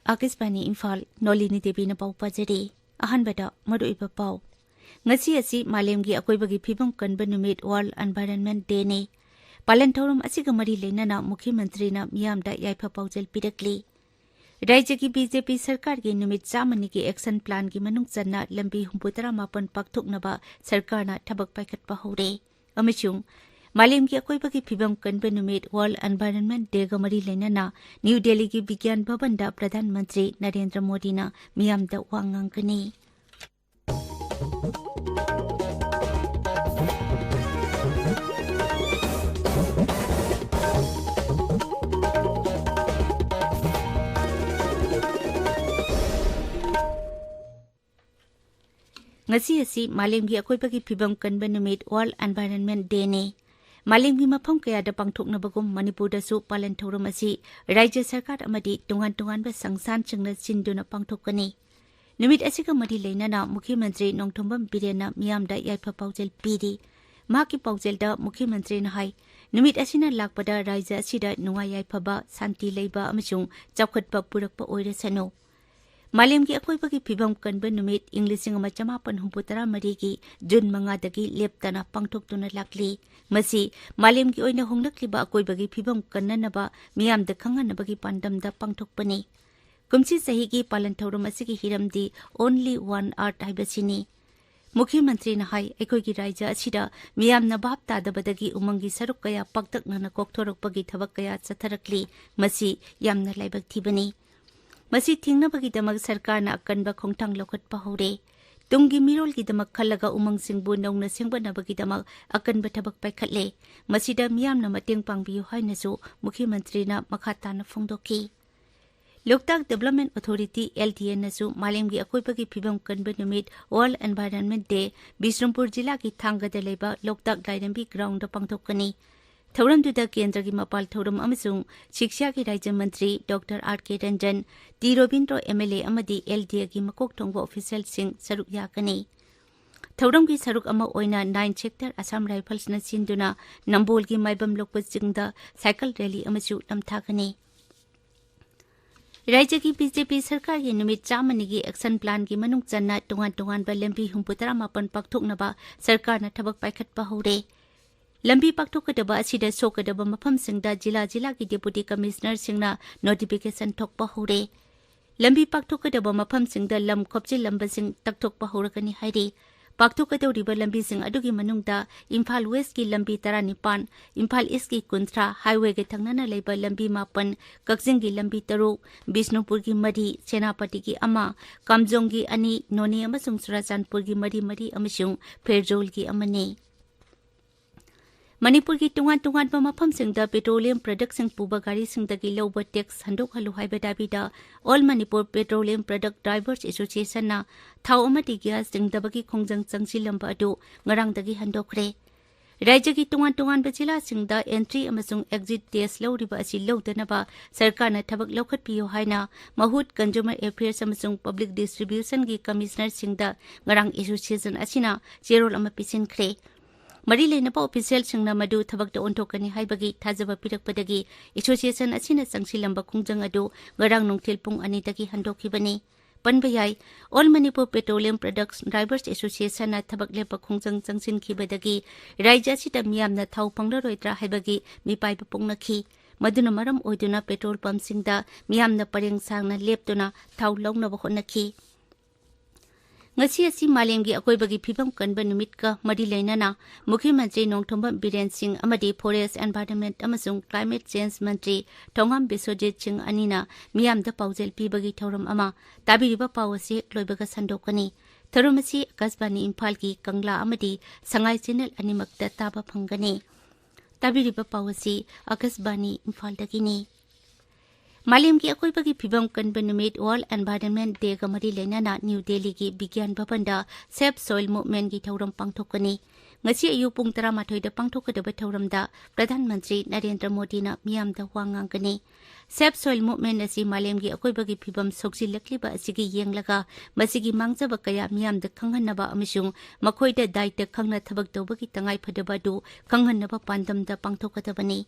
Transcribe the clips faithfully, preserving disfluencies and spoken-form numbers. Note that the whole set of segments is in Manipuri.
ꯑꯥꯀꯥꯁꯕꯥꯅꯤ ꯏꯝꯐꯥꯜ, ꯅꯣꯂꯤꯅꯤ ꯗꯦꯕꯤꯅ ꯄꯥꯎ ꯄꯥꯖꯔꯤ꯫ ꯑꯍꯥꯟꯕꯗ ꯃꯔꯨꯑꯣꯏꯕ ꯄꯥꯎ꯫ ꯉꯁꯤ ꯑꯁꯤ ꯃꯥꯂꯦꯝꯒꯤ ꯑꯀꯣꯏꯕꯒꯤ ꯐꯤꯕꯝ ꯀꯟꯕ ꯅꯨꯃꯤꯠ, World Environment Day ꯅꯤ꯫ ꯄꯥꯂꯟ ꯊꯧꯔꯝ ꯑꯁꯤꯒ ꯃꯔꯤ ꯂꯩꯅꯅ ꯃꯨꯈ꯭ꯌ ꯃꯟꯇ꯭ꯔꯤꯅ ꯃꯤꯌꯥꯝꯗ ꯌꯥꯏꯐ ꯄꯥꯎꯖꯦꯜ ꯄꯤꯔꯛꯂꯤ꯫ ꯔꯥꯖ꯭ꯌꯒꯤ ꯕꯤ ꯖꯦ ꯄꯤ ꯁꯔꯀꯥꯔꯒꯤ ꯅꯨꯃꯤꯠ ꯆꯥꯝꯃꯅꯤꯒꯤ action plan ꯒꯤ ꯃꯅꯨꯡ ꯆꯟꯅ ꯂꯝꯕꯤ ꯍꯨꯝꯐꯨꯇꯔꯥ ꯃꯥꯄꯟ ꯄꯥꯛꯊꯣꯛꯅꯕ ꯁꯔꯀꯥꯔꯅ ꯊꯕꯛ ꯄꯥꯏꯈꯠꯄ ꯍꯧꯔꯦ꯫ ꯑꯃꯁꯨꯡ ꯃꯥꯂꯦꯝꯒꯤ ꯑꯀꯣꯏꯕꯒꯤ ꯐꯤꯕꯝ ꯀꯟꯕ ꯅꯨꯃꯤꯠ, World Environment Day ꯒ ꯃꯔꯤ ꯂꯩꯅꯅ ꯅ꯭ꯌꯨ ꯗꯦꯜꯂꯤꯒꯤ ꯕꯤꯒ꯭ꯌꯥꯟ ꯚꯕꯟꯗ ꯄ꯭ꯔꯙꯥꯟ ꯃꯟꯇ꯭ꯔꯤ ꯅꯔꯦꯟꯗ꯭ꯔ ꯃꯣꯗꯤꯅ ꯃꯤꯌꯥꯝꯗ ꯋꯥ ꯉꯥꯡꯒꯅꯤ꯫ ꯉꯁꯤ ꯑꯁꯤ ꯃꯥꯂꯦꯝꯒꯤ ꯑꯀꯣꯏꯕꯒꯤ ꯐꯤꯕꯝ ꯀꯟꯕ ꯅꯨꯃꯤꯠ, World Environment Day ꯅꯤ꯫ ꯃꯥꯂꯦꯝꯒꯤ ꯃꯐꯝ ꯀꯌꯥꯗ ꯄꯥꯡꯊꯣꯛꯅꯕꯒꯨꯝ ꯃꯅꯤꯄꯨꯔꯗꯁꯨ ꯄꯥꯂꯟ ꯊꯧꯔꯝ ꯑꯁꯤ ꯔꯥꯖ꯭ꯌ ꯁꯔꯀꯥꯔ ꯑꯃꯗꯤ ꯇꯣꯉꯥꯟ ꯇꯣꯉꯥꯟꯕ ꯁꯪꯁꯊꯥꯟꯁꯤꯡꯅ ꯁꯤꯟꯗꯨꯅ ꯄꯥꯡꯊꯣꯛꯀꯅꯤ꯫ ꯅꯨꯃꯤꯠ ꯑꯁꯤꯒ ꯃꯔꯤ ꯂꯩꯅꯅ ꯃꯨꯈ꯭ꯌ ꯃꯟꯇ꯭ꯔꯤ ꯅꯣꯡꯊꯣꯝꯕꯝ ꯕꯤꯔꯦꯟꯅ ꯃꯤꯌꯥꯝꯗ ꯌꯥꯏꯐ ꯄꯥꯎꯖꯦꯜ ꯄꯤꯔꯤ꯫ ꯃꯍꯥꯛꯀꯤ ꯄꯥꯎꯖꯦꯜꯗ ꯃꯨꯈ꯭ꯌ ꯃꯟꯇ꯭ꯔꯤꯅ ꯍꯥꯏ, ꯅꯨꯃꯤꯠ ꯑꯁꯤꯅ ꯂꯥꯛꯄꯗ ꯔꯥꯖ꯭ꯌ ꯑꯁꯤꯗ ꯅꯨꯡꯉꯥꯏ ꯌꯥꯏꯐꯕ, ꯁꯥꯟꯇꯤ ꯂꯩꯕ ꯑꯃꯁꯨꯡ ꯆꯥꯎꯈꯠꯄ ꯄꯨꯔꯛꯄ ꯑꯣꯏꯔꯁꯅꯨ꯫ ꯃꯥꯂꯦꯝꯒꯤ ꯑꯀꯣꯏꯕꯒꯤ ꯐꯤꯕꯝ ꯀꯟꯕ ꯅꯨꯃꯤꯠ ꯏꯪ ꯂꯤꯁꯤꯡ ꯑꯃ ꯆꯃꯥꯄꯟ ꯍꯨꯝꯐꯨꯇꯔꯥ ꯃꯔꯤꯒꯤ ꯖꯨꯟ ꯃꯉꯥꯗꯒꯤ ꯂꯦꯞꯇꯅ ꯄꯥꯡꯊꯣꯛꯇꯨꯅ ꯂꯥꯛꯂꯤ꯫ ꯃꯁꯤ ꯃꯥꯂꯦꯝꯒꯤ ꯑꯣꯏꯅ ꯍꯣꯡꯂꯛꯂꯤꯕ ꯑꯀꯣꯏꯕꯒꯤ ꯐꯤꯕꯝ ꯀꯟꯅꯅꯕ ꯃꯤꯌꯥꯝꯗ ꯈꯪꯍꯟꯅꯕꯒꯤ ꯄꯥꯟꯗꯝꯗ ꯄꯥꯡꯊꯣꯛꯄꯅꯤ꯫ ꯀꯨꯝꯁꯤ ꯆꯍꯤꯒꯤ ꯄꯥꯂꯟ ꯊꯧꯔꯝ ꯑꯁꯤꯒꯤ ꯍꯤꯔꯝꯗꯤ Only One Earth ꯍꯥꯏꯕꯁꯤꯅꯤ꯫ ꯃꯨꯈ꯭ꯌ ꯃꯟꯇ꯭ꯔꯤꯅ ꯍꯥꯏ, ꯑꯩꯈꯣꯏꯒꯤ ꯔꯥꯖ꯭ꯌ ꯑꯁꯤꯗ ꯃꯤꯌꯥꯝꯅ ꯚꯥꯞ ꯇꯥꯗꯕꯗꯒꯤ ꯎꯃꯪꯒꯤ ꯁꯔꯨꯛ ꯀꯌꯥ ꯄꯥꯛꯇꯛꯅꯅ ꯀꯣꯛꯊꯣꯔꯛꯄꯒꯤ ꯊꯕꯛ ꯀꯌꯥ ꯆꯠꯊꯔꯛꯂꯤ꯫ ꯃꯁꯤ ꯌꯥꯝꯅ ꯂꯥꯏꯕꯛ ꯊꯤꯕꯅꯤ꯫ ꯃꯁꯤ ꯊꯤꯡꯅꯕꯒꯤꯗꯃꯛ ꯁꯔꯀꯥꯔꯅ ꯑꯀꯟꯕ ꯈꯣꯡꯊꯥꯡ ꯂꯧꯈꯠꯄ ꯍꯧꯔꯦ꯫ ꯇꯨꯡꯒꯤ ꯃꯤꯔꯣꯜꯒꯤꯗꯃꯛ ꯈꯜꯂꯒ ꯎꯃꯪꯁꯤꯡꯕꯨ ꯅꯧꯅ ꯁꯦꯝꯒꯠꯅꯕꯒꯤꯗꯃꯛ ꯑꯀꯟꯕ ꯊꯕꯛ ꯄꯥꯏꯈꯠꯂꯦ꯫ ꯃꯁꯤꯗ ꯃꯤꯌꯥꯝꯅ ꯃꯇꯦꯡ ꯄꯥꯡꯕꯤꯌꯨ ꯍꯥꯏꯅꯁꯨ ꯃꯨꯈ꯭ꯌ ꯃꯟꯇ꯭ꯔꯤꯅ ꯃꯈꯥ ꯇꯥꯅ ꯐꯣꯡꯗꯣꯛꯈꯤ꯫ ꯂꯣꯛꯇꯥꯛ Development Authority, L D A ꯅꯁꯨ ꯃꯥꯂꯦꯝꯒꯤ ꯑꯀꯣꯏꯕꯒꯤ ꯐꯤꯕꯝ ꯀꯟꯕ ꯅꯨꯃꯤꯠ, World Environment Day, ꯕꯤꯁꯅꯨꯄꯨꯔ ꯖꯤꯂꯥꯒꯤ ꯊꯥꯡꯒꯗ ꯂꯩꯕ ꯂꯣꯛꯇꯥꯛ ꯂꯥꯏꯔꯦꯝꯕꯤ ground ꯗ ꯄꯥꯡꯊꯣꯛꯀꯅꯤ꯫ ꯊꯧꯔꯝꯗꯨꯗ ꯀꯦꯟꯗ꯭ꯔꯒꯤ ꯃꯄꯥꯜ ꯊꯧꯔꯝ ꯑꯃꯁꯨꯡ ꯁꯤꯛꯁꯥꯒꯤ ꯔꯥꯖ꯭ꯌ ꯃꯟꯇ꯭ꯔꯤ doctor R K Ranjan, T Robindro M L A ꯑꯃꯗꯤ ꯑꯦꯜ ꯗꯤ ꯑꯦꯒꯤ ꯃꯀꯣꯛ ꯊꯣꯡꯕ ꯑꯣꯐꯤꯁꯤꯌꯦꯜꯁꯤꯡ ꯁꯔꯨꯛ ꯌꯥꯒꯅꯤ꯫ ꯊꯧꯔꯝꯒꯤ ꯁꯔꯨꯛ ꯑꯃ ꯑꯣꯏꯅ ꯅꯥꯏꯟ ꯁꯦꯛꯇꯔ ꯑꯁꯥꯝ ꯔꯥꯏꯐꯜꯁꯅ ꯁꯤꯟꯗꯨꯅ ꯅꯝꯕꯣꯜꯒꯤ ꯃꯥꯏꯕꯝ ꯂꯣꯛꯄ ꯆꯤꯡꯗ ꯁꯥꯏꯀꯜ ꯔꯦꯂꯤ ꯑꯃꯁꯨ ꯅꯝꯊꯥꯒꯅꯤ꯫ ꯔꯥꯖ꯭ꯌꯒꯤ ꯕꯤ ꯖꯦ ꯄꯤ ꯁꯔꯀꯥꯔꯒꯤ ꯅꯨꯃꯤꯠ ꯆꯥꯝꯃꯅꯤꯒꯤ ꯑꯦꯛꯁꯟ ꯄ꯭ꯂꯥꯟꯒꯤ ꯃꯅꯨꯡ ꯆꯟꯅ ꯇꯣꯉꯥꯟ ꯇꯣꯉꯥꯟꯕ ꯂꯝꯕꯤ ꯍꯨꯝꯐꯨꯇꯔꯥ ꯃꯥꯄꯟ ꯄꯥꯛꯊꯣꯛꯅꯕ ꯁꯔꯀꯥꯔꯅ ꯊꯕꯛ ꯄꯥꯏꯈꯠꯄ ꯍꯧꯔꯦ꯫ ꯂꯝꯕꯤ ꯄꯥꯛꯊꯣꯛꯀꯗꯕ ꯑꯁꯤꯗ ꯁꯣꯛꯀꯗꯕ ꯃꯐꯝꯁꯤꯡꯗ ꯖꯤꯂꯥ ꯖꯤꯂꯥꯒꯤ ꯗꯦꯄꯨꯇꯤ ꯀꯃꯤꯁꯅꯔꯁꯤꯡꯅ ꯅꯣꯇꯤꯐꯤꯀꯦꯁꯟ ꯊꯣꯛꯄ ꯍꯧꯔꯦ꯫ ꯂꯝꯕꯤ ꯄꯥꯛꯊꯣꯛꯀꯗꯕ ꯃꯐꯝꯁꯤꯡꯗ ꯂꯝ ꯈꯣꯞꯆꯤꯜꯂꯝꯕꯁꯤꯡ ꯇꯛꯊꯣꯛꯄ ꯍꯧꯔꯒꯅꯤ ꯍꯥꯏꯔꯤ꯫ ꯄꯥꯛꯊꯣꯛꯀꯗꯧꯔꯤꯕ ꯂꯝꯕꯤꯁꯤꯡ ꯑꯗꯨꯒꯤ ꯃꯅꯨꯡꯗ ꯏꯝꯐꯥꯜ ꯋꯦꯁꯀꯤ ꯂꯝꯕꯤ ꯇꯔꯥꯅꯤꯄꯥꯟ, ꯏꯝꯐꯥꯜ ꯏꯁꯀꯤ ꯀꯨꯟꯊ꯭ꯔꯥ, ꯍꯥꯏꯋꯦꯒ ꯊꯪꯅꯅ ꯂꯩꯕ ꯂꯝꯕꯤ ꯃꯥꯄꯟ, ꯀꯛꯆꯤꯡꯒꯤ ꯂꯝꯕꯤ ꯇꯔꯨꯛ, ꯕꯤꯁꯅꯨꯄꯨꯔꯒꯤ ꯃꯔꯤ, ꯁꯦꯅꯥꯄꯇꯤꯒꯤ ꯑꯃ, ꯀꯥꯝꯖꯣꯡꯒꯤ ꯑꯅꯤ, ꯅꯣꯅꯦ ꯑꯃꯁꯨꯡ ꯆꯨꯔꯥꯆꯥꯟꯄꯨꯔꯒꯤ ꯃꯔꯤ ꯃꯔꯤ ꯑꯃꯁꯨꯡ ꯐꯦꯔꯖꯣꯜꯒꯤ ꯑꯃꯅꯤ꯫ ꯃꯅꯤꯄꯨꯔꯒꯤ ꯇꯣꯉꯥꯟ ꯇꯣꯉꯥꯟꯕ ꯃꯐꯝꯁꯤꯡꯗ ꯄꯦꯇ꯭ꯔꯣꯂꯤꯌꯝ ꯄ꯭ꯔꯗꯛꯁꯤꯡ ꯄꯨꯕ ꯒꯥꯔꯤꯁꯤꯡꯗꯒꯤ ꯂꯧꯕ ꯇꯦꯛꯁ ꯍꯟꯗꯣꯛꯍꯜꯂꯨ ꯍꯥꯏꯕ ꯗꯥꯕꯤꯗ all Manipur petroleum product drivers ꯑꯦꯁꯣꯁꯤꯌꯦꯁꯟꯅ ꯊꯥꯎ ꯑꯃꯗꯤ ꯒ꯭ꯌꯥꯁ ꯆꯤꯡꯗꯕꯒꯤ ꯈꯣꯡꯖꯪ ꯆꯪꯁꯤꯜꯂꯝꯕ ꯑꯗꯨ ꯉꯔꯥꯡꯗꯒꯤ ꯍꯟꯗꯣꯛꯈ꯭ꯔꯦ꯫ ꯔꯥꯖ꯭ꯌꯒꯤ ꯇꯣꯉꯥꯟ ꯇꯣꯉꯥꯟꯕ ꯖꯤꯂꯥꯁꯤꯡꯗ ꯑꯦꯟꯇ꯭ꯔꯤ ꯑꯃꯁꯨꯡ ꯑꯦꯛꯖꯤꯠ ꯇꯦꯁ ꯂꯧꯔꯤꯕ ꯑꯁꯤ ꯂꯧꯗꯅꯕ ꯁꯔꯀꯥꯔꯅ ꯊꯕꯛ ꯂꯧꯈꯠꯄꯤꯌꯨ ꯍꯥꯏꯅ ꯃꯍꯨꯠ, ꯀꯟꯖꯨꯃꯔ ꯑꯦꯐꯤꯌꯔꯁ ꯑꯃꯁꯨꯡ ꯄꯕ꯭ꯂꯤꯛ ꯗꯤꯁꯇ꯭ꯔꯤꯕ꯭ꯌꯨꯁꯟꯒꯤ ꯀꯃꯤꯁꯅꯔꯁꯤꯡꯗ ꯉꯔꯥꯡ ꯑꯦꯁꯣꯁꯤꯌꯦꯁꯟ ꯑꯁꯤꯅ ꯆꯦꯔꯣꯜ ꯑꯃ ꯄꯤꯁꯤꯟꯈ꯭ꯔꯦ꯫ ꯃꯔꯤ ꯂꯩꯅꯕ ꯑꯣꯐꯤꯁꯤꯌꯦꯜꯁꯤꯡꯅ ꯃꯗꯨ ꯊꯕꯛꯇ ꯑꯣꯟꯊꯣꯛꯀꯅꯤ ꯍꯥꯏꯕꯒꯤ ꯊꯥꯖꯕ ꯄꯤꯔꯛꯄꯗꯒꯤ ꯑꯦꯁꯣꯁꯤꯌꯦꯁꯟ ꯑꯁꯤꯅ ꯆꯪꯁꯤꯜꯂꯝꯕ ꯈꯣꯡꯖꯪ ꯑꯗꯨ ꯉꯔꯥꯡ ꯅꯨꯡꯊꯤꯜ ꯄꯨꯡ ꯑꯅꯤꯗꯒꯤ ꯍꯟꯗꯣꯛꯈꯤꯕꯅꯤ꯫ ꯄꯟꯕ ꯌꯥꯏ, all Manipur petroleum products drivers ꯑꯦꯁꯣꯁꯤꯌꯦꯁꯟꯅ ꯊꯕꯛ ꯂꯦꯞꯄ ꯈꯣꯡꯖꯪ ꯆꯪꯁꯤꯟꯈꯤꯕꯗꯒꯤ ꯔꯥꯖ꯭ꯌ ꯑꯁꯤꯗ ꯃꯤꯌꯥꯝꯅ ꯊꯥꯎ ꯐꯪꯂꯔꯣꯏꯗ꯭ꯔꯥ ꯍꯥꯏꯕꯒꯤ ꯃꯤꯄꯥꯏꯕ ꯄꯣꯛꯅꯈꯤ꯫ ꯃꯗꯨꯅ ꯃꯔꯝ ꯑꯣꯏꯗꯨꯅ ꯄꯦꯇ꯭ꯔꯣꯜ ꯄꯝꯞꯁꯤꯡꯗ ꯃꯤꯌꯥꯝꯅ ꯄꯔꯦꯡ ꯁꯥꯡꯅ ꯂꯦꯞꯇꯨꯅ ꯊꯥꯎ ꯂꯧꯅꯕ ꯍꯣꯠꯅꯈꯤ꯫ ꯉꯁꯤ ꯑꯁꯤ ꯃꯥꯂꯦꯝꯒꯤ ꯑꯀꯣꯏꯕꯒꯤ ꯐꯤꯕꯝ ꯀꯟꯕ ꯅꯨꯃꯤꯠꯀ ꯃꯔꯤ ꯂꯩꯅꯅ ꯃꯨꯈ꯭ꯌ ꯃꯟꯇ꯭ꯔꯤ ꯅꯣꯡꯊꯣꯝꯕꯝ ꯕꯤꯔꯦꯟ ꯁꯤꯡ ꯑꯃꯗꯤ ꯐꯣꯔꯦꯁ, ꯑꯦꯟꯚꯥꯏꯔꯟꯃꯦꯟꯠ ꯑꯃꯁꯨꯡ ꯀ꯭ꯂꯥꯏꯃꯦꯠ ꯆꯦꯟꯖ ꯃꯟꯇ꯭ꯔꯤ ꯊꯣꯉꯥꯝ ꯕꯤꯁ꯭ꯋꯖꯤꯠ ꯁꯤꯡ ꯑꯅꯤꯅ ꯃꯤꯌꯥꯝꯗ ꯄꯥꯎꯖꯦꯜ ꯄꯤꯕꯒꯤ ꯊꯧꯔꯝ ꯑꯃ꯫ ꯇꯥꯕꯤꯔꯤꯕ ꯄꯥꯎ ꯑꯁꯤ ꯍꯦꯛ ꯂꯣꯏꯕꯒ ꯁꯟꯗꯣꯛꯀꯅꯤ꯫ ꯊꯧꯔꯝ ꯑꯁꯤ ꯑꯀꯥꯁꯕꯥꯅꯤ ꯏꯝꯐꯥꯜꯒꯤ ꯀꯪꯂꯥ ꯑꯃꯗꯤ ꯁꯉꯥꯏ ꯆꯦꯅꯦꯜ ꯑꯅꯤꯃꯛꯇ ꯇꯥꯕ ꯐꯪꯒꯅꯤ꯫ ꯇꯥꯕꯤꯔꯤꯕ ꯄꯥꯎ ꯑꯁꯤ ꯑꯀꯥꯁꯕꯥꯅꯤ ꯏꯝꯐꯥꯜꯗꯒꯤꯅꯤ꯫ ꯃꯥꯂꯦꯝꯒꯤ ꯑꯀꯣꯏꯕꯒꯤ ꯐꯤꯕꯝ ꯀꯟꯕ ꯅꯨꯃꯤꯠ, World Environment Day-ꯒ ꯃꯔꯤ ꯂꯩꯅꯅ ꯅ꯭ꯌꯨ ꯗꯦꯜꯂꯤꯒꯤ ꯕꯤꯒ꯭ꯌꯥꯟ ꯚꯕꯟꯗ Save Soil Movement-ꯒꯤ ꯊꯧꯔꯝ ꯄꯥꯡꯊꯣꯛꯀꯅꯤ꯫ ꯉꯁꯤ ꯑꯌꯨꯛ ꯄꯨꯡ ꯇꯔꯥꯃꯥꯊꯣꯏꯗ ꯄꯥꯡꯊꯣꯛꯀꯗꯕ ꯊꯧꯔꯝꯗ ꯄ꯭ꯔꯙꯥꯟ ꯃꯟꯇ꯭ꯔꯤ ꯅꯔꯦꯟꯗ꯭ꯔ ꯃꯣꯗꯤꯅ ꯃꯤꯌꯥꯝꯗ ꯋꯥ ꯉꯥꯡꯒꯅꯤ꯫ Save Soil Movement ꯑꯁꯤ ꯃꯥꯂꯦꯝꯒꯤ ꯑꯀꯣꯏꯕꯒꯤ ꯐꯤꯕꯝ ꯁꯣꯛꯆꯤꯜꯂꯛꯂꯤꯕ ꯑꯁꯤꯒꯤ ꯌꯦꯡꯂꯒ ꯃꯁꯤꯒꯤ ꯃꯥꯡꯖꯕ ꯀꯌꯥ ꯃꯤꯌꯥꯝꯗ ꯈꯪꯍꯟꯅꯕ ꯑꯃꯁꯨꯡ ꯃꯈꯣꯏꯗ ꯗꯥꯏꯇ ꯈꯪꯅ ꯊꯕꯛ ꯇꯧꯕꯒꯤ ꯇꯉꯥꯏꯐꯗꯕ ꯑꯗꯨ ꯈꯪꯍꯟꯅꯕ ꯄꯥꯟꯗꯝꯗ ꯄꯥꯡꯊꯣꯛꯀꯗꯕꯅꯤ꯫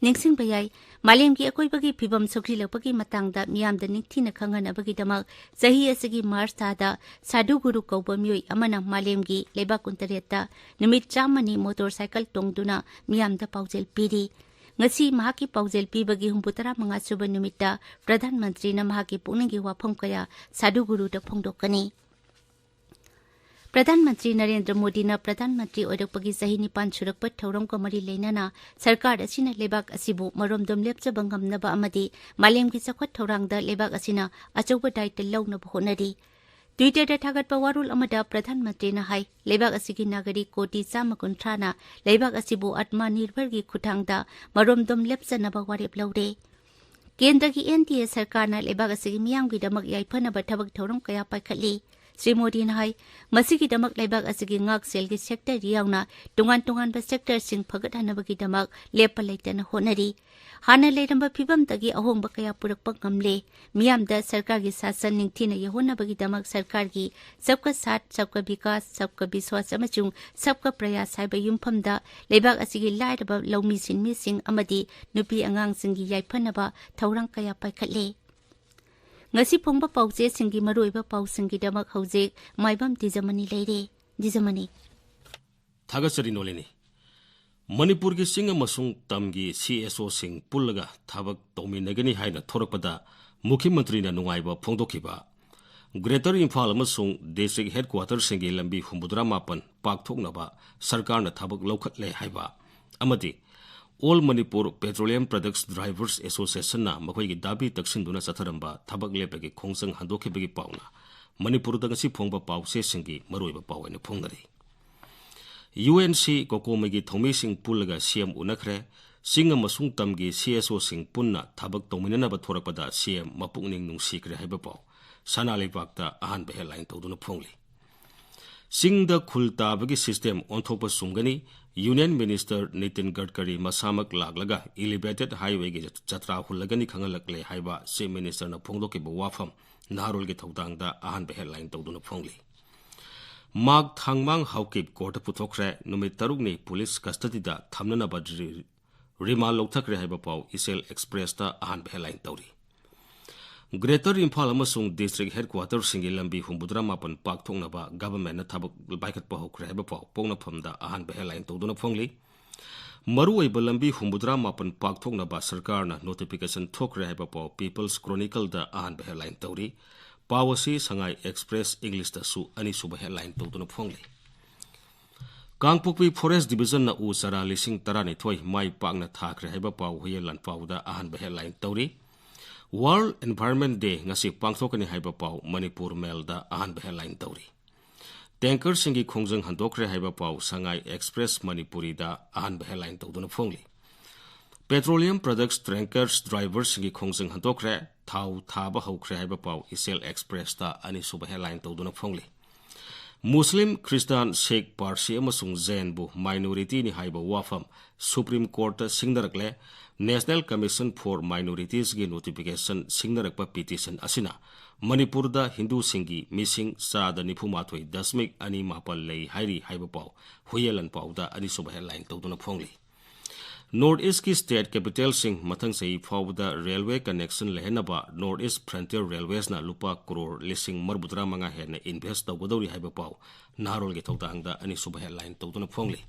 ꯅꯤꯡꯁꯤꯡꯕ ꯌꯥꯏ, ꯃꯥꯂꯦꯝꯒꯤ ꯑꯀꯣꯏꯕꯒꯤ ꯐꯤꯕꯝ ꯁꯣꯛꯆꯤꯜꯂꯛꯄꯒꯤ ꯃꯇꯥꯡꯗ ꯃꯤꯌꯥꯝꯗ ꯅꯤꯡꯊꯤꯅ ꯈꯪꯍꯟꯅꯕꯒꯤꯗꯃꯛ ꯆꯍꯤ ꯑꯁꯤꯒꯤ ꯃꯥꯔꯆ ꯊꯥꯗ ꯁꯥꯙꯨ ꯒꯨꯔꯨ ꯀꯧꯕ ꯃꯤꯑꯣꯏ ꯑꯃꯅ ꯃꯥꯂꯦꯝꯒꯤ ꯂꯩꯕꯥꯛ ꯀꯨꯟꯇꯔꯦꯠꯇ ꯅꯨꯃꯤꯠ ꯆꯥꯝꯃꯅꯤ ꯃꯣꯇꯣꯔ ꯁꯥꯏꯀꯜ ꯇꯣꯡꯗꯨꯅ ꯃꯤꯌꯥꯝꯗ ꯄꯥꯎꯖꯦꯜ ꯄꯤꯔꯤ꯫ ꯉꯁꯤ ꯃꯍꯥꯛꯀꯤ ꯄꯥꯎꯖꯦꯜ ꯄꯤꯕꯒꯤ ꯍꯨꯝꯐꯨꯇꯔꯥ ꯃꯉꯥ ꯁꯨꯕ ꯅꯨꯃꯤꯠꯇ ꯄ꯭ꯔꯙꯥꯟ ꯃꯟꯇ꯭ꯔꯤꯅ ꯃꯍꯥꯛꯀꯤ ꯄꯨꯛꯅꯤꯡꯒꯤ ꯋꯥꯐꯝ ꯀꯌꯥ ꯁꯥꯙꯨ ꯒꯨꯔꯨꯗ ꯐꯣꯡꯗꯣꯛꯀꯅꯤ꯫ ꯄ꯭ꯔꯙꯥꯟ ꯃꯟꯇ꯭ꯔꯤ ꯅꯔꯦꯟꯗ꯭ꯔ ꯃꯣꯗꯤꯅ ꯄ꯭ꯔꯙꯥꯟ ꯃꯟꯇ꯭ꯔꯤ ꯑꯣꯏꯔꯛꯄꯒꯤ ꯆꯍꯤ ꯅꯤꯄꯥꯟ ꯁꯨꯔꯛꯄ ꯊꯧꯔꯝꯒ ꯃꯔꯤ ꯂꯩꯅꯅ ꯁꯔꯀꯥꯔ ꯑꯁꯤꯅ ꯂꯩꯕꯥꯛ ꯑꯁꯤꯕꯨ ꯃꯔꯣꯝꯗꯣꯝ ꯂꯦꯞꯆꯕ ꯉꯝꯅꯕ ꯑꯃꯗꯤ ꯃꯥꯂꯦꯝꯒꯤ ꯆꯥꯎꯈꯠ ꯊꯧꯔꯥꯡꯗ ꯂꯩꯕꯥꯛ ꯑꯁꯤꯅ ꯑꯆꯧꯕ ꯗꯥꯏꯇ ꯂꯧꯅꯕ ꯍꯣꯠꯅꯔꯤ꯫ Twitter-ꯗ ꯊꯥꯒꯠꯄ ꯋꯥꯔꯣꯜ ꯑꯃꯗ ꯄ꯭ꯔꯙꯥꯟ ꯃꯟꯇ꯭ꯔꯤꯅ ꯍꯥꯏ, ꯂꯩꯕꯥꯛ ꯑꯁꯤꯒꯤ ꯅꯥꯒꯔꯤꯛ ꯀꯣꯇꯤ ꯆꯥꯝꯃ ꯀꯨꯟꯊ꯭ꯔꯥꯅ ꯂꯩꯕꯥꯛ ꯑꯁꯤꯕꯨ ꯑꯠꯃꯥ ꯅꯤꯔꯚꯔꯒꯤ ꯈꯨꯠꯊꯥꯡꯗ ꯃꯔꯣꯝꯗꯣꯝ ꯂꯦꯞꯆꯅꯕ ꯋꯥꯔꯦꯞ ꯂꯧꯔꯦ꯫ ꯀꯦꯟꯗ꯭ꯔꯒꯤ NDA ꯁꯔꯀꯥꯔꯅ ꯂꯩꯕꯥꯛ ꯑꯁꯤꯒꯤ ꯃꯤꯌꯥꯝꯒꯤꯗꯃꯛ ꯌꯥꯏꯐꯅꯕ ꯊꯕꯛ ꯊꯧꯔꯝ ꯀꯌꯥ ꯄꯥꯏꯈꯠꯂꯤ꯫ ꯁ꯭ꯔꯤ ꯃꯣꯗꯤꯅ ꯍꯥꯏ, ꯃꯁꯤꯒꯤꯗꯃꯛ ꯂꯩꯕꯥꯛ ꯑꯁꯤꯒꯤ ꯉꯥꯛꯁꯦꯜꯒꯤ sector ꯌꯥꯎꯅ ꯇꯣꯉꯥꯟ ꯇꯣꯉꯥꯟꯕ sector-ꯁꯤꯡ ꯐꯒꯠꯍꯟꯅꯕꯒꯤꯗꯃꯛ ꯂꯦꯞꯄ ꯂꯩꯇꯅ ꯍꯣꯠꯅꯔꯤ꯫ ꯍꯥꯟꯅ ꯂꯩꯔꯝꯕ ꯐꯤꯕꯝꯗꯒꯤ ꯑꯍꯣꯡꯕ ꯀꯌꯥ ꯄꯨꯔꯛꯄ ꯉꯝꯂꯦ꯫ ꯃꯤꯌꯥꯝꯗ ꯁꯔꯀꯥꯔꯒꯤ ꯁꯥꯁꯟ ꯅꯤꯡꯊꯤꯅ ꯌꯧꯍꯟꯅꯕꯒꯤꯗꯃꯛ ꯁꯔꯀꯥꯔꯒꯤ ꯁꯕꯀꯥ ꯁꯥꯊ, ꯁꯕꯀꯥ ꯕꯤꯀꯥꯁ, ꯁꯕꯀꯥ ꯕꯤꯁ꯭ꯋꯥꯁ ꯑꯃꯁꯨꯡ ꯁꯕꯀꯥ ꯄ꯭ꯔꯌꯥꯁ ꯍꯥꯏꯕ ꯌꯨꯝꯐꯝꯗ ꯂꯩꯕꯥꯛ ꯑꯁꯤꯒꯤ ꯂꯥꯏꯔꯕ ꯂꯧꯃꯤ ꯁꯤꯟꯃꯤꯁꯤꯡ ꯑꯃꯗꯤ ꯅꯨꯄꯤ ꯑꯉꯥꯡꯁꯤꯡꯒꯤ ꯌꯥꯏꯐꯅꯕ ꯊꯧꯔꯥꯡ ꯀꯌꯥ ꯄꯥꯏꯈꯠꯂꯦ꯫ ꯉꯁꯤ ꯐꯣꯡꯕ ꯄꯥꯎꯆꯦꯁꯤꯡꯒꯤ ꯃꯔꯨꯑꯣꯏꯕ ꯄꯥꯎꯁꯤꯡꯒꯤꯗꯃꯛ ꯍꯧꯖꯤꯛ ꯃꯥꯏꯕꯝ ꯗꯤꯖꯃꯅꯤ ꯂꯩꯔꯦ꯫ ꯗꯤꯖꯃꯅꯤ꯫ ꯊꯥꯒꯠꯆꯔꯤ ꯅꯣꯂꯤꯅꯤ꯫ ꯃꯅꯤꯄꯨꯔꯒꯤ ꯆꯤꯡ ꯑꯃꯁꯨꯡ ꯇꯝꯒꯤ CSO-ꯁꯤꯡ ꯄꯨꯜꯂꯒ ꯊꯕꯛ ꯇꯧꯃꯤꯟꯅꯒꯅꯤ ꯍꯥꯏꯅ ꯊꯣꯔꯛꯄꯗ ꯃꯨꯈ꯭ꯌ ꯃꯟꯇ꯭ꯔꯤꯅ ꯅꯨꯡꯉꯥꯏꯕ ꯐꯣꯡꯗꯣꯛꯈꯤꯕ꯫ Greater ꯏꯝꯐꯥꯜ ꯑꯃꯁꯨꯡ district headquarter-ꯁꯤꯡꯒꯤ ꯂꯝꯕꯤ ꯍꯨꯝꯐꯨꯇꯔꯥ ꯃꯥꯄꯟ ꯄꯥꯛꯊꯣꯛꯅꯕ ꯁꯔꯀꯥꯔꯅ ꯊꯕꯛ ꯂꯧꯈꯠꯂꯦ ꯍꯥꯏꯕ ꯑꯃꯗꯤ All Manipur Petroleum Products Drivers Association-ꯅ ꯃꯈꯣꯏꯒꯤ ꯗꯥꯕꯤ ꯇꯛꯁꯤꯟꯗꯨꯅ ꯆꯠꯊꯔꯝꯕ ꯊꯕꯛ ꯂꯦꯞꯄꯒꯤ ꯈꯣꯡꯖꯪ ꯍꯟꯗꯣꯛꯈꯤꯕꯒꯤ ꯄꯥꯎꯅ ꯃꯅꯤꯄꯨꯔꯗ ꯉꯁꯤ ꯐꯣꯡꯕ ꯄꯥꯎꯆꯦꯁꯤꯡꯒꯤ ꯃꯔꯨꯑꯣꯏꯕ ꯄꯥꯎ ꯑꯣꯏꯅ ꯐꯣꯡꯅꯔꯤ꯫ UNC COCOMI-ꯒꯤ ꯊꯧꯃꯤꯁꯤꯡ ꯄꯨꯜꯂꯒ CM ꯎꯅꯈ꯭ꯔꯦ꯫ ꯆꯤꯡ ꯑꯃꯁꯨꯡ ꯇꯝꯒꯤ ꯁꯤ ꯑꯦꯁ ꯑꯣꯁꯤꯡ ꯄꯨꯟꯅ ꯊꯕꯛ ꯇꯧꯃꯤꯟꯅꯅꯕ ꯊꯣꯔꯛꯄꯗ ꯁꯤ ꯑꯦꯝ ꯃꯄꯨꯛꯅꯤꯡ ꯅꯨꯡꯁꯤꯈ꯭ꯔꯦ ꯍꯥꯏꯕ ꯄꯥꯎ ꯁꯅꯥ ꯂꯩꯕꯥꯛꯇ ꯑꯍꯥꯟꯕ ꯍꯦꯗꯂꯥꯏꯟ ꯇꯧꯗꯨꯅ ꯐꯣꯡꯂꯤ꯫ ꯆꯤꯡꯗ ꯈꯨꯜ ꯇꯥꯕꯒꯤ ꯁꯤꯁꯇꯦꯝ ꯑꯣꯟꯊꯣꯛꯄ ꯆꯨꯝꯒꯅꯤ, ꯌꯨꯅꯤꯌꯟ ꯃꯤꯅꯤꯁꯇꯔ ꯅꯤꯇꯤꯟ ꯒꯗꯀꯔꯤ ꯃꯁꯥꯃꯛ ꯂꯥꯛꯂꯒ ꯏꯂꯤꯚꯦꯇꯦꯗ ꯍꯥꯏꯋꯦꯒꯤ ꯖꯇ꯭ꯔꯥ ꯍꯨꯜꯂꯒꯅꯤ ꯈꯪꯍꯜꯂꯛꯂꯦ ꯍꯥꯏꯕ ꯆꯤꯐ ꯃꯤꯅꯤꯁꯇꯔꯅ ꯐꯣꯡꯗꯣꯛꯈꯤꯕ ꯋꯥꯐꯝ ꯅꯍꯥꯔꯣꯜꯒꯤ ꯊꯧꯗꯥꯡꯗ ꯑꯍꯥꯟꯕ ꯍꯦꯗꯂꯥꯏꯟ ꯇꯧꯗꯨꯅ ꯐꯣꯡꯂꯤ꯫ ꯃꯥꯛ ꯊꯥꯡꯃꯥꯡ ꯍꯥꯎꯀꯤꯞ ꯀꯣꯔꯠꯇ ꯄꯨꯊꯣꯛꯈ꯭ꯔꯦ, ꯅꯨꯃꯤꯠ ꯇꯔꯨꯛꯅꯤ ꯄꯨꯂꯤꯁ ꯀꯁꯇꯗꯤꯗ ꯊꯝꯅꯅꯕ ꯔꯤ-, ꯔꯤꯃꯥꯟ ꯂꯧꯊꯈ꯭ꯔꯦ ꯍꯥꯏꯕ ꯄꯥꯎ ꯏꯆꯦꯜ ꯑꯦꯛꯁꯄ꯭ꯔꯦꯁꯇ ꯑꯍꯥꯟꯕ ꯍꯦꯗꯂꯥꯏꯟ ꯇꯧꯔꯤ꯫ ꯒ꯭ꯔꯦꯇꯔ ꯏꯝꯐꯥꯜ ꯑꯃꯁꯨꯡ ꯗꯤꯁꯇ꯭ꯔꯤꯛ ꯍꯦꯗꯀ꯭ꯋꯥꯇꯔꯁꯤꯡꯒꯤ ꯂꯝꯕꯤ ꯍꯨꯝꯐꯨꯇꯔꯥ ꯃꯥꯄꯟ ꯄꯥꯛꯊꯣꯛꯅꯕ ꯒꯚꯔꯟꯃꯦꯟꯠꯅ ꯊꯕꯛ ꯄꯥꯏꯈꯠꯄ ꯍꯧꯈ꯭ꯔꯦ ꯍꯥꯏꯕ ꯄꯥꯎ ꯄꯣꯛꯅꯐꯝꯗ ꯑꯍꯥꯟꯕ ꯍꯦꯗꯂꯥꯏꯟ ꯇꯧꯗꯨꯅ ꯐꯣꯡꯂꯤ꯫ ꯃꯔꯨꯑꯣꯏꯕ ꯂꯝꯕꯤ ꯍꯨꯝꯐꯨꯇꯔꯥ ꯃꯥꯄꯟ ꯄꯥꯛꯊꯣꯛꯅꯕ ꯁꯔꯀꯥꯔꯅ ꯅꯣꯇꯤꯐꯤꯀꯦꯁꯟ ꯊꯣꯛꯈ꯭ꯔꯦ ꯍꯥꯏꯕ ꯄꯥꯎ ꯄꯤꯄꯜꯁ ꯀ꯭ꯔꯣꯅꯤꯀꯜꯗ ꯑꯍꯥꯟꯕ ꯍꯦꯗꯂꯥꯏꯟ ꯇꯧꯔꯤ꯫ ꯄꯥꯎ ꯑꯁꯤ ꯁꯉꯥꯏ ꯑꯦꯛꯁꯄ꯭ꯔꯦꯁ ꯏꯪꯂꯤꯁꯇꯁꯨ ꯑꯅꯤꯁꯨꯕ ꯍꯦꯗꯂꯥꯏꯟ ꯇꯧꯗꯨꯅ ꯐꯣꯡꯂꯤ꯫ ꯀꯥꯡꯄꯣꯛꯄꯤ ꯐꯣꯔꯦꯁ ꯗꯤꯕꯤꯖꯟꯅ ꯎ ꯆꯥꯔꯥ ꯂꯤꯁꯤꯡ ꯇꯔꯥꯅꯤꯊꯣꯏ ꯃꯥꯏ ꯄꯥꯛꯅ ꯊꯥꯈ꯭ꯔꯦ ꯍꯥꯏꯕ ꯄꯥꯎ ꯍꯨꯏꯌꯦꯟ ꯂꯥꯟꯄꯥꯎꯗ ꯑꯍꯥꯟꯕ ꯍꯦꯗꯂꯥꯏꯟ ꯇꯧꯔꯤ꯫ ꯋꯥꯔꯜꯗ ꯏꯟꯚꯥꯏꯔꯟꯃꯦꯟꯠ ꯗꯦ ꯉꯁꯤ ꯄꯥꯡꯊꯣꯛꯀꯅꯤ ꯍꯥꯏꯕ ꯄꯥꯎ ꯃꯅꯤꯄꯨꯔ ꯃꯦꯜꯗ ꯑꯍꯥꯟꯕ ꯍꯦꯗꯂꯥꯏꯟ ꯇꯧꯔꯤ꯫ ꯇꯦꯡꯀꯔꯁꯤꯡꯒꯤ ꯈꯣꯡꯖꯪ ꯍꯟꯗꯣꯛꯈ꯭ꯔꯦ ꯍꯥꯏꯕ ꯄꯥꯎ ꯁꯉꯥꯏ ꯑꯦꯛꯁꯄ꯭ꯔꯦꯁ ꯃꯅꯤꯄꯨꯔꯤꯗ ꯑꯍꯥꯟꯕ ꯍꯦꯗꯂꯥꯏꯟ ꯇꯧꯗꯨꯅ ꯐꯣꯡꯂꯤ꯫ ꯄꯦꯇ꯭ꯔꯣꯂꯤꯌꯝ ꯄ꯭ꯔꯗꯛꯁ ꯇꯦꯡꯀꯔꯁ ꯗ꯭ꯔꯥꯏꯚꯔꯁꯤꯡꯒꯤ ꯈꯣꯡꯖꯪ ꯍꯟꯗꯣꯛꯈ꯭ꯔꯦ, ꯊꯥꯎ ꯊꯥꯕ ꯍꯧꯈ꯭ꯔꯦ ꯍꯥꯏꯕ ꯄꯥꯎ ꯏꯆꯦꯜ ꯑꯦꯛꯁꯄ꯭ꯔꯦꯁꯇ ꯑꯅꯤꯁꯨꯕ ꯍꯦꯗꯂꯥꯏꯟ ꯇꯧꯗꯨꯅ ꯐꯣꯡꯂꯤ꯫ ꯃꯨꯁꯂꯤꯝ, ꯈ꯭ꯔꯤꯁꯇꯥꯟ, ꯁꯤꯈ, ꯄꯥꯔꯁꯤ ꯑꯃꯁꯨꯡ ꯖꯦꯟꯕꯨ ꯃꯥꯏꯅꯣꯔꯤꯇꯤꯅꯤ ꯍꯥꯏꯕ ꯋꯥꯐꯝ ꯁꯨꯄ꯭ꯔꯤꯝ ꯀꯣꯔꯠꯇ ꯁꯤꯡꯅꯔꯛꯂꯦ꯫ ꯅꯦꯁꯅꯦꯜ ꯀꯃꯤꯁꯟ ꯐꯣꯔ ꯃꯥꯏꯅꯣꯔꯤꯇꯤꯁꯒꯤ ꯅꯣꯇꯤꯐꯤꯀꯦꯁꯟ ꯁꯤꯡꯅꯔꯛꯄ ꯄꯤꯇꯤꯁꯟ ꯑꯁꯤꯅ ꯃꯅꯤꯄꯨꯔꯗ ꯍꯤꯟꯗꯨꯁꯤꯡꯒꯤ ꯃꯤꯁꯤꯡ ꯆꯥꯗ ꯅꯤꯐꯨ ꯃꯥꯊꯣꯏ ꯗꯁꯃꯤꯛ ꯑꯅꯤ ꯃꯥꯄꯜ ꯂꯩ ꯍꯥꯏꯔꯤ ꯍꯥꯏꯕ ꯄꯥꯎ ꯍꯨꯏꯌꯦꯟ ꯂꯥꯟꯄꯥꯎꯗ ꯑꯅꯤꯁꯨꯕ ꯍꯦꯗꯂꯥꯏꯟ ꯇꯧꯗꯨꯅ ꯐꯣꯡꯂꯤ꯫ ꯅꯣꯔꯠ ꯏꯁꯀꯤ ꯁ꯭ꯇꯦꯠ ꯀꯦꯄꯤꯇꯦꯜꯁꯤꯡ ꯃꯊꯪ ꯆꯍꯤ ꯐꯥꯎꯕꯗ ꯔꯦꯜꯋꯦ ꯀꯅꯦꯛꯁꯟ ꯂꯩꯍꯟꯅꯕ ꯅꯣꯔꯠ ꯏꯁ ꯐ꯭ꯔꯟꯇꯤꯌꯔ ꯔꯦꯜꯋꯦꯁꯅ ꯂꯨꯄꯥ ꯀ꯭ꯔꯣꯔ ꯂꯤꯁꯤꯡ ꯃꯔꯤꯐꯨꯇꯔꯥ ꯃꯉꯥ ꯍꯦꯟꯅ ꯏꯟꯚꯦꯁ ꯇꯧꯒꯗꯧꯔꯤ ꯍꯥꯏꯕ ꯄꯥꯎ ꯅꯍꯥꯔꯣꯜꯒꯤ ꯊꯧꯗꯥꯡꯗ ꯑꯅꯤꯁꯨꯕ ꯍꯦꯗꯂꯥꯏꯟ ꯇꯧꯗꯨꯅ ꯐꯣꯡꯂꯤ꯫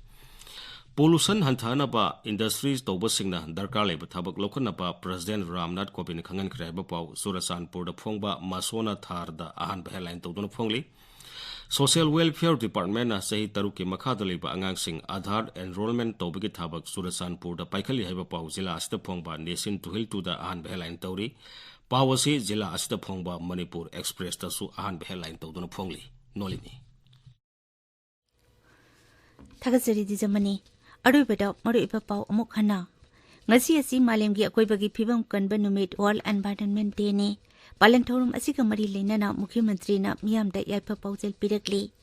ꯄꯣꯂꯨꯁꯟ ꯍꯟꯊꯍꯟꯅꯕ ꯏꯟꯗꯁꯇ꯭ꯔꯤꯁ ꯇꯧꯕꯁꯤꯡꯅ ꯗꯔꯀꯥꯔ ꯂꯩꯕ ꯊꯕꯛ ꯂꯧꯈꯠꯅꯕ ꯄ꯭ꯔꯁꯤꯗꯦꯟꯠ ꯔꯥꯝꯅꯥꯊ ꯀꯣꯕꯤꯟꯗ ꯈꯪꯍꯟꯈ꯭ꯔꯦ ꯍꯥꯏꯕ ꯄꯥꯎ ꯆꯨꯔꯆꯥꯟꯄꯨꯔꯗ ꯐꯣꯡꯕ ꯃꯁꯣꯅꯥ ꯊꯥꯔꯗ ꯑꯍꯥꯟꯕ ꯍꯦꯗꯂꯥꯏꯟ ꯇꯧꯗꯨꯅ ꯐꯣꯡꯂꯤ꯫ ꯁꯣꯁꯤꯌꯦꯜ ꯋꯦꯜꯐꯤꯌꯔ ꯗꯤꯄꯥꯔꯠꯃꯦꯟꯠꯅ ꯆꯍꯤ ꯇꯔꯨꯛꯀꯤ ꯃꯈꯥꯗ ꯂꯩꯕ ꯑꯉꯥꯡꯁꯤꯡ ꯑꯥꯙꯥꯔ ꯑꯦꯟꯔꯣꯜꯃꯦꯟꯠ ꯇꯧꯕꯒꯤ ꯊꯕꯛ ꯆꯨꯔꯆꯥꯟꯄꯨꯔꯗ ꯄꯥꯏꯈꯠꯂꯤ ꯍꯥꯏꯕ ꯄꯥꯎ ꯖꯤꯂꯥ ꯑꯁꯤꯗ ꯐꯣꯡꯕ ꯅꯦꯁꯤꯟ ꯇꯨꯍꯤꯜ ꯇꯨꯗ ꯑꯍꯥꯟꯕ ꯍꯦꯗꯂꯥꯏꯟ ꯇꯧꯔꯤ꯫ ꯄꯥꯎ ꯑꯁꯤ ꯖꯤꯂꯥ ꯑꯁꯤꯗ ꯐꯣꯡꯕ ꯃꯅꯤꯄꯨꯔ ꯑꯦꯛꯁꯄ꯭ꯔꯦꯁꯇꯁꯨ ꯑꯍꯥꯟꯕ ꯍꯦꯗꯂꯥꯏꯟ ꯇꯧꯗꯨꯅ ꯐꯣꯡꯂꯤ꯫ ꯅꯣꯂꯤꯅꯤ꯫ ꯊꯥꯒꯠꯆꯔꯤ ꯗꯤꯖꯃꯅꯤ꯫ ꯑꯔꯣꯏꯕꯗ ꯃꯔꯨꯑꯣꯏꯕ ꯄꯥꯎ ꯑꯃꯨꯛ ꯍꯟꯅ꯫ ꯉꯁꯤ ꯑꯁꯤ ꯃꯥꯂꯦꯝꯒꯤ ꯑꯀꯣꯏꯕꯒꯤ ꯐꯤꯕꯝ ꯀꯟꯕ ꯅꯨꯃꯤꯠ, World Environment Day ꯅꯤ꯫ ꯄꯥꯂꯟ ꯊꯧꯔꯝ ꯑꯁꯤꯒ ꯃꯔꯤ ꯂꯩꯅꯅ ꯃꯨꯈ꯭ꯌ ꯃꯟꯇ꯭ꯔꯤꯅ ꯃꯤꯌꯥꯝꯗ ꯌꯥꯏꯐ ꯄꯥꯎꯖꯦꯜ ꯄꯤꯔꯛꯂꯤ꯫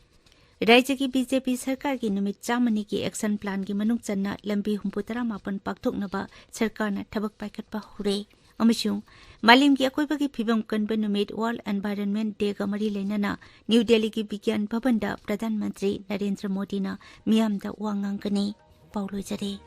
ꯔꯥꯖ꯭ꯌꯒꯤ BJP ꯁꯔꯀꯥꯔꯒꯤ ꯅꯨꯃꯤꯠ ꯆꯥꯝꯃꯅꯤꯒꯤ action plan ꯒꯤ ꯃꯅꯨꯡ ꯆꯟꯅ ꯂꯝꯕꯤ ꯍꯨꯝꯐꯨꯇꯔꯥ ꯃꯥꯄꯟ ꯄꯥꯛꯊꯣꯛꯅꯕ ꯁꯔꯀꯥꯔꯅ ꯊꯕꯛ ꯄꯥꯏꯈꯠꯄ ꯍꯧꯔꯦ꯫ ꯑꯃꯁꯨꯡ ꯃꯥꯂꯦꯝꯒꯤ ꯑꯀꯣꯏꯕꯒꯤ ꯐꯤꯕꯝ ꯀꯟꯕ ꯅꯨꯃꯤꯠ, World Environment Day ꯒ ꯃꯔꯤ ꯂꯩꯅꯅ ꯅ꯭ꯌꯨ ꯗꯦꯜꯂꯤꯒꯤ ꯕꯤꯒ꯭ꯌꯥꯟ ꯚꯕꯟꯗ ꯄ꯭ꯔꯙꯥꯟ ꯃꯟꯇ꯭ꯔꯤ ꯅꯔꯦꯟꯗ꯭ꯔ ꯃꯣꯗꯤꯅ ꯃꯤꯌꯥꯝꯗ ꯋꯥ ꯉꯥꯡꯒꯅꯤ꯫ ꯄꯥꯎ ꯂꯣꯏꯖꯔꯦ꯫